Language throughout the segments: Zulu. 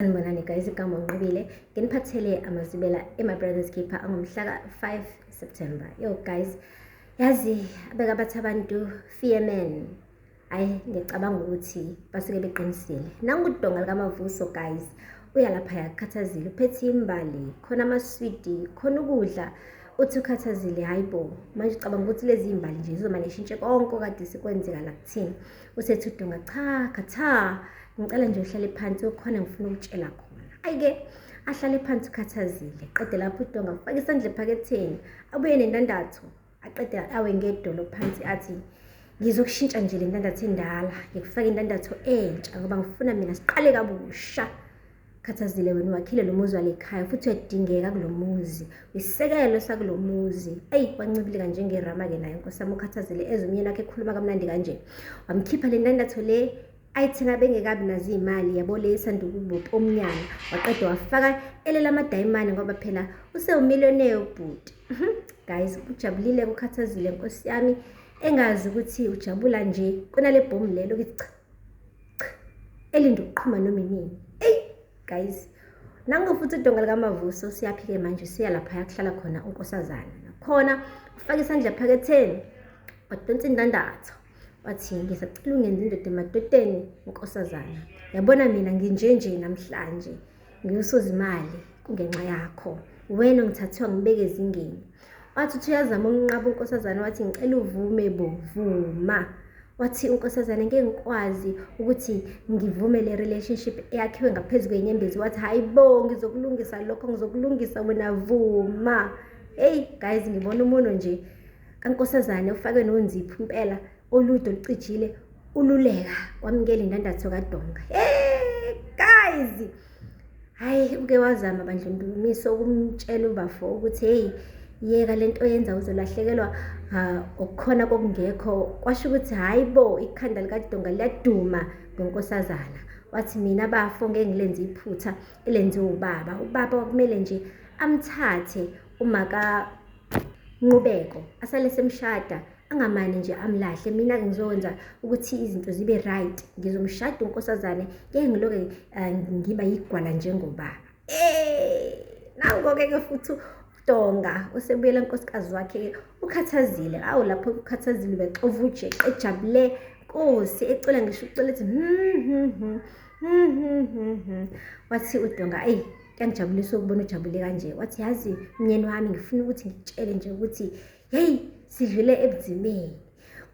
Sanibonani guys, igama uNqobile. Nginiphathele amazibela e-My Brother's Keeper angomhla ka-5 September. Yo guys, yazi abeka bathi abantu fear men. Hayi ngiyacabanga ukuthi basuke beqinisile. Nangu udonga likaMavuso guys, uya laphaya kukhathazile, uphethe imbali, khona amaswidi, khona ukudla. Uthi ukhathazile, hayi bo, manje ucabanga ukuthi lezi imbali nje zizomane ishintshe konke okade sikwenzeka la kuthina. Usethi udonga, cha, khatha, ngicela nje uhlale phansi ukhona ngifuna ukutshela khona. Ayike ahlale phansi ukhathazile, qede lapho udonga ufake isandla ephaketheni, abuye nendandatho, aqede awe ngedolo phansi athi ngizokushintsha nje le ndandatho endala, ngikufake indandatho entsha ngoba ngifuna mina siqale kabusha. Khathazile wena wakhile lo muzi walekhaya futhi uyadingeka kulo muzi, isisekelo sakulo muzi. Eyi wancibilika njengerama-ke naye nkosi yami ukhathazile ezwe umyeni wakhe ekhuluma kamnandi kanje. Wamkhipha le ndandatho le ayithenga bengekabi nazo iy'mali yabo le esanda ukubopha omnyana, waqeda wafaka elelamadayimane ngoba phela usewumillionaire ubhuti. Guys, ujabulile kukhathazile nkosi yami, engazi ukuthi ujabula nje kunale bhomu lelo ukuthi cha cha elinde ukuqhuma noma inini. Eyi guys, nangu futhi udonga likaMavuso siyaphike manje, siya lapha kuhlala khona unkosazana, nakhona ufaka isandla ephaketheni wadonsa indandatho wathi ngisacela ungenza indoda emadodeni nkosazana, yabona mina nginje nje namhlanje ngiwusozimali kungenxa yakho, wena ongithathiwa ngibeke ezingeni. Wathi uthi uyazama ukunqaba unkosazana, wathi ngicela uvume bo, vuma. Wathi unkosazana ngeke ngikwazi ukuthi ngivume le relationship eyakhiwe ngaphezu kwenyembezi. Wathi hayi bo, ngizokulungisa lokho, ngizokulungisa wena vuma. Hey guys, ngibona umuno nje kankosazane ufake nonzipho impela olude olucijile, ululeka wamukela indandatho kaDonga. Hey guys, hayi uke wazama bandla Ndumiso ukumtshela ubafo ukuthi hey yeka lento oyenza uzolahlekelwa okukhona kokungekho. Kwasho ukuthi hayi bo, ikhanda likaDonga liyaduma ngonkosazana. Wathi mina bafo ngeke ngilenze iphutha elenziwe ubaba. Ubaba kwakumele nje amthathe uma ka Nqubeko asale semshada, angamane nje amlahle. Mina-ke ngizokwenza ukuthi izinto zibe right, ngizomshada unkosazane, ngeke ngiloke ngiba yigwala njengobaba. Nango-ke ke futhi uDonga usebuyela nkosikazi wakhe ukhathazile. Awu lapho ukhathazile ubexova ujeqe ejabule nkosi, ecula ngisho ucula ethi Wathi uDonga eyi kuyangijabulisa ukubona ujabule kanje. Wathi yazi mnyeni wami ngifuna ukuthi ngikutshele nje ukuthi hey sidlule ebunzimeni,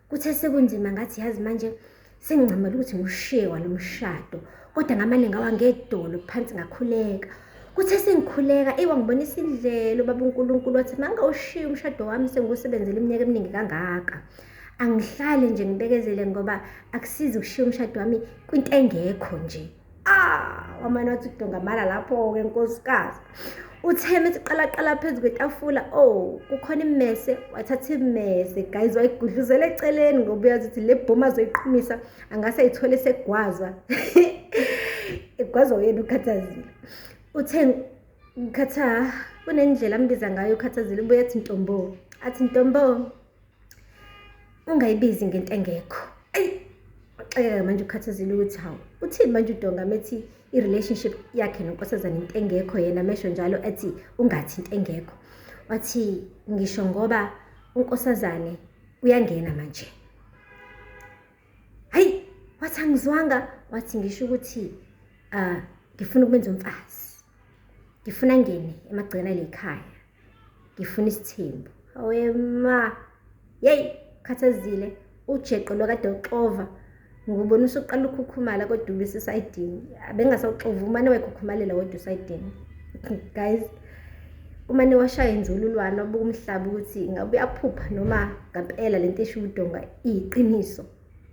kuthe sekunzima ngathi yazi manje sengincamela ukuthi ngiwushiye walo mshado, kodwa ngamane ngawa ngedolo phansi ngakhuleka. Kuthe sengikhuleka eyi wangibonisa indlela ubaba uNkulunkulu, wathi mangawushiya umshado wami sengiwusebenzele iminyaka eminingi kangaka, angihlale nje ngibekezele ngoba akusizi ukushiya umshado wami kwinto engekho nje. Ah, wamane wathi udonga mala lapho-ke nkosikazi. Uthe methi qala qala phezu kwetafula, oh kukhona immese, wathatha immese guys wayigudluzela eceleni ngoba uyazi ukuthi le bhomu azoyiqhumisa angase ayithole segwazwa. Egwazwa uyena ukhathazile. Uthe khatha kunendlela ambiza ngayo ukhathazile, ubuye athi ntombo, athi ntombo ungayibizi ngento engekho. Ayi waxakeka manje ukhathazile ukuthi hawu uthini manje uDonga methi i-relationship yakhe nonkosazana into engekho, yena mesho njalo athi ungathi into engekho. Wathi ngisho ngoba unkosazane uyangena manje. Hayi wathi angizwanga, wathi ngisho ukuthi ngifuna ukumenza umfazi, ngifuna ngene emagcekeni alekhaya, ngifuna isithembu. Awe ma, yeyi khathazile ujeqe lokade uxova ngubona usuqala ukukhukhumala kodwa ubesesayidini, abengasawuxova umane wayekhukhumalela wedwa usayidini. Guys, umane washaya inzululwane wabuka umhlaba ukuthi ngabe uyaphupha noma ngempela lento esho udonga iyiqiniso.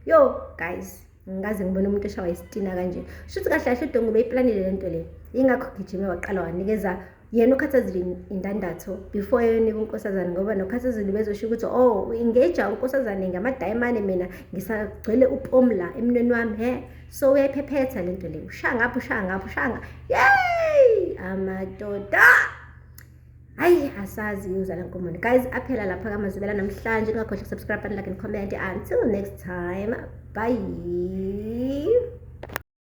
Yo guys, ngikaze ngibone umuntu eshawa isitina kanje. Shuthi kahle kahle udonga ubeyiplanile lento le, yingakho gijime waqala wanikeza yena ukhathazile indandatho before eyonika unkosazane, ngoba nokhathazile ubezosho ukuthi oh u-engage unkosazane ngamadayimane, mina ngisagcwele upomu la emnweni wami he. So uyayiphephetha lento le, ushaya ngapha ushaya ngapha ushaya ngapha, yey amadoda. Hayi asazi uyozala nkomoni guys. Aphela lapha kaMazibela namhlanje, ungakhohlwa subscribe and like and comment. Until next time, bye.